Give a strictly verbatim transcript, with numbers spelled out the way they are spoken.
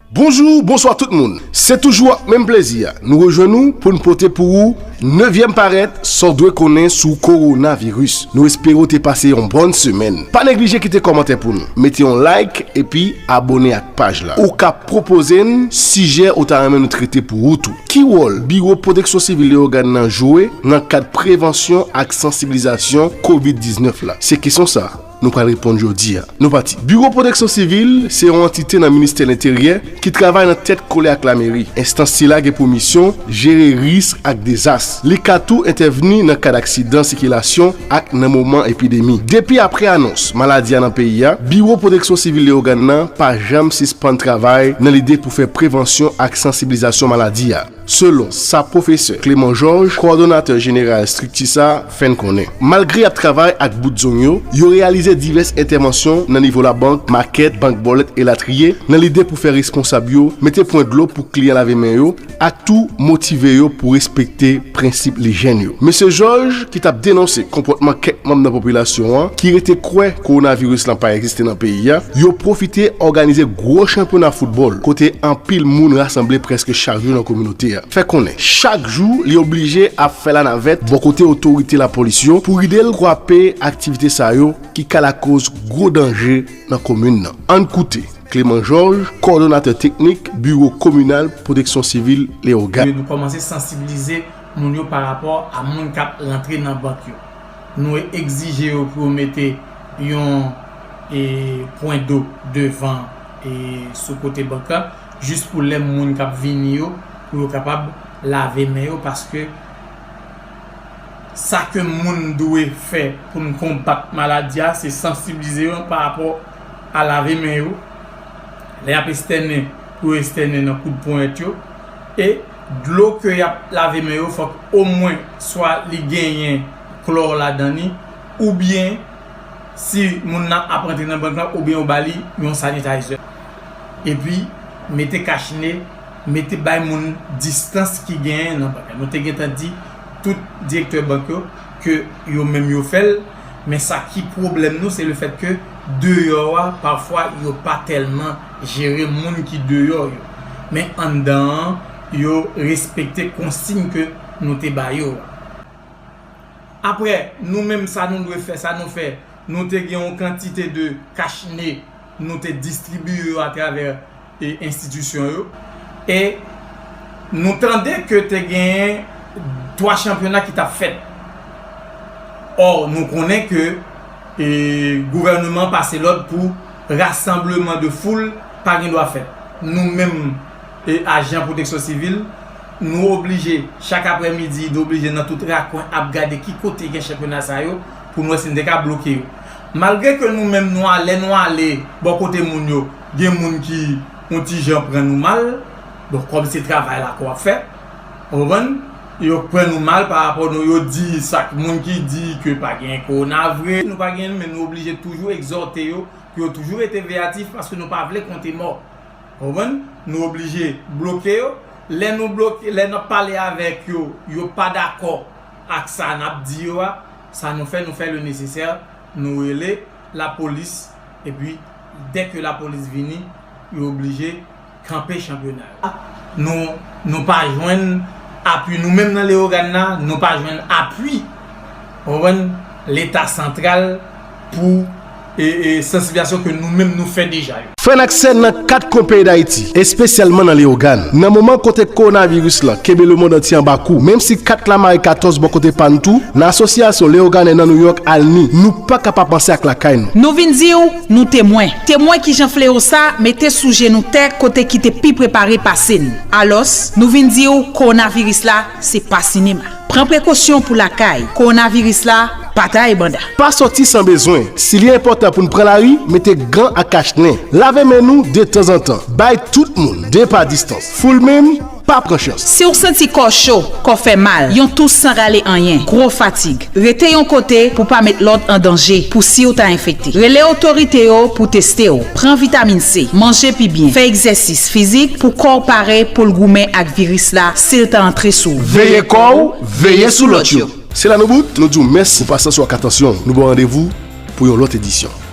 Bonjou, bonswa tout moun. Se toujou ak menm plezi a nou rejwenn ou pou n pote pou ou nevyèm parèt sa w dwe konnen sou kowonaviris. Nou espere w te pase yon bòn semèn. Pa neglije kite kòmantè pou nou, mete yon like epi abòne ak paj la. Ou ka pwopoze n sijè ou ta renmen nou trete pou ou tou. Ki wòl Biwo Pwoteksyon Sivil Leyogàn nan jwe nan kad prevansyon ak sansibilizasyon kovid diznèf la? Se kesyon sa nou pral reponn jodi a. Nou pati. Biwo Pwoteksyon Sivil se yon antite nan Ministè Lenteryè ki travay nan tèt kole ak lameri. Enstans sila gen pou misyon jere risk ak dezas. Li ka tou entèvni nan kad aksidan sikilasyon ak nan moman epidemi. Depi apre anons maladi a nan peyi a, Biwo Pwoteksyon Sivil Leyogàn nan pa janm sispann travay nan lide pou fè prevansyon ak sansibilizasyon maladi a. Selon sa pwofesè Clément Georges, kowòdonatè jeneral estrikti sa, fè n konnen. Malgre y ap travay ak bout zong yo, yo reyalize divès entèvansyon nan nivo labank, makèt, bank bòlèt elatriye, nan lide pou fè responsab yo mete pwen dlo pou kliyan lave men yo, ak tou motive yo pou respekte prensip lijyèn yo. Mesye Georges, ki t ap denonse konpòtman kèk manm nan popilasyon an ki rete kwè kowonaviris lan pa egziste nan peyi a, yo pwofite òganize gwo chanpyona foutbòl kote anpil moun rasanble prèske chak jou nan kominote a. Fè konnen, chak jou li oblije ap fè lanavèt bò kote otorite lapolis yo pou ede l kwape aktivite sa yo ki ka lakoz gwo danje nan komin nan. Ann koute Clément Georges, kowòdonatè teknik Biwo Kominal Pwoteksyon Sivil Leyogàn. Nou kòmanse sansibilize moun yo pa rapò a moun k ap rantre nan bank yo. Nou egzije yo pou yo mete yon e, pwen do devan e, sou kote bank la, jis pou lè moun k ap vini yo, pou yo kapab lave men yo, paske sa ke moun dwe fè pou n konbat maladi a, se sansibilize yo pa rapò a lave men yo. Lè y ap estène, pou yo estène nan koud ponyèt yo. E dlo ke y ap lave men yo, fòk omwen swa li genyen klò ladan li, oubyen si moun nan ap rantre nan bank la, oubyen yo ba li yon sanitizer. Epi, mete kachne, mete bay moun distans ki genyen nan bank la. Nou te gentan di tout direktè bank yo ke yo menm yo fè l, men sa ki pwoblèm nou, se lefèt ke deyò a, pafwa, yo pa tèlman jere moun ki deyò yo. Men anndan an, yo respekte konsiy ke nou te ba yo a. Apre, nou menm, sa nou dwe fè, sa nou fè, nou te gen yon kantite de kachne, nou te distribiye yo atravè e, enstitisyon yo. E nou tande ke te genyen twa chanpyona ki t ap fèt. Ò, nou konnen ke e, gouvènman pase lòd pou rasanbleman de foul pa gen dwa fèt. Nou menm, e, ajan pwoteksyon sivil, nou oblije, chak aprèmidi, nou oblije nan tout rakwen ap gade ki kote gen chanpyona sa yo, pou n wè si n te ka bloke yo. Malgre ke nou menm nou ale, nou ale bò kote moun yo, gen moun ki yon ti jan pran nou mal, bon, kòm se travay la ke w ap fè, w konprann? Yo pran nou mal pa rapò nou, yo di sa k, moun ki di ke pa gen kowona vre, nou pa gen, men nou oblije toujou egzòte yo, pou yo toujou rete veyatif, paske nou pa vle konte mò. W konprann? Nou oblije bloke yo. Lè nou bloke, lè n ap pale avèk yo, yo pa dakò ak sa n ap di yo a, sa nou fè, nou fè le nesesè, nou rele lapolis, epi dè ke lapolis vini, yo oblije kanpe chanpyona yo. Nou, nou pa jwenn apui, nou menm nan Leyogàn nan, nou pa jwenn apui, w konprann, Leta santral pou e, e, sansibilizasyon ke nou menm nou fè deja yo. Frè n ak sè n nan kat kwen peyi Dayiti, espesyalman nan Leyogàn, nan moman kote kowonaviris lan kenbe lemonn antye anba kou, menm si kat la mare katòz bò kote pa n tou, nan asosyasyon Leyogànè nan Nouyòk, ALNI, nou pa ka pa panse ak lakay nou. Nou vin di w, nou temwen. Temwen kijan flewo sa mete sou je nou tè kote ki te pi prepare pase n. Alòs, nou vin di w, kowonaviris la, se pa sinema. Pran prekosyon pou lakay. Kowonaviris la, pa taye banda. Pa sòti san bezwen. Si li enpòtan pou n pran lari, mete gan ak kachnen. Lave men nou detanzantan. Bay tout moun de pa distans. Foul menm, pa pran chans. Si w santi kò w cho, kò w fè mal, yon tous san rale anyen, gwo fatig, rete yon kote pou w pa met lòt an danje, pou si w ta enfekte. Rele otorite yo pou teste w. Pran vitamin C, manje pi byen, fè egzèsis fizik pou kò w pare pou l goumen ak viris la si l ta antre sou w. Veye kò w, veye sou lòt yo. Se la nou bout, nou di w mèsi pou pasyans ou ak atansyon w. Nou ba w randevou pou yon lòt edisyon.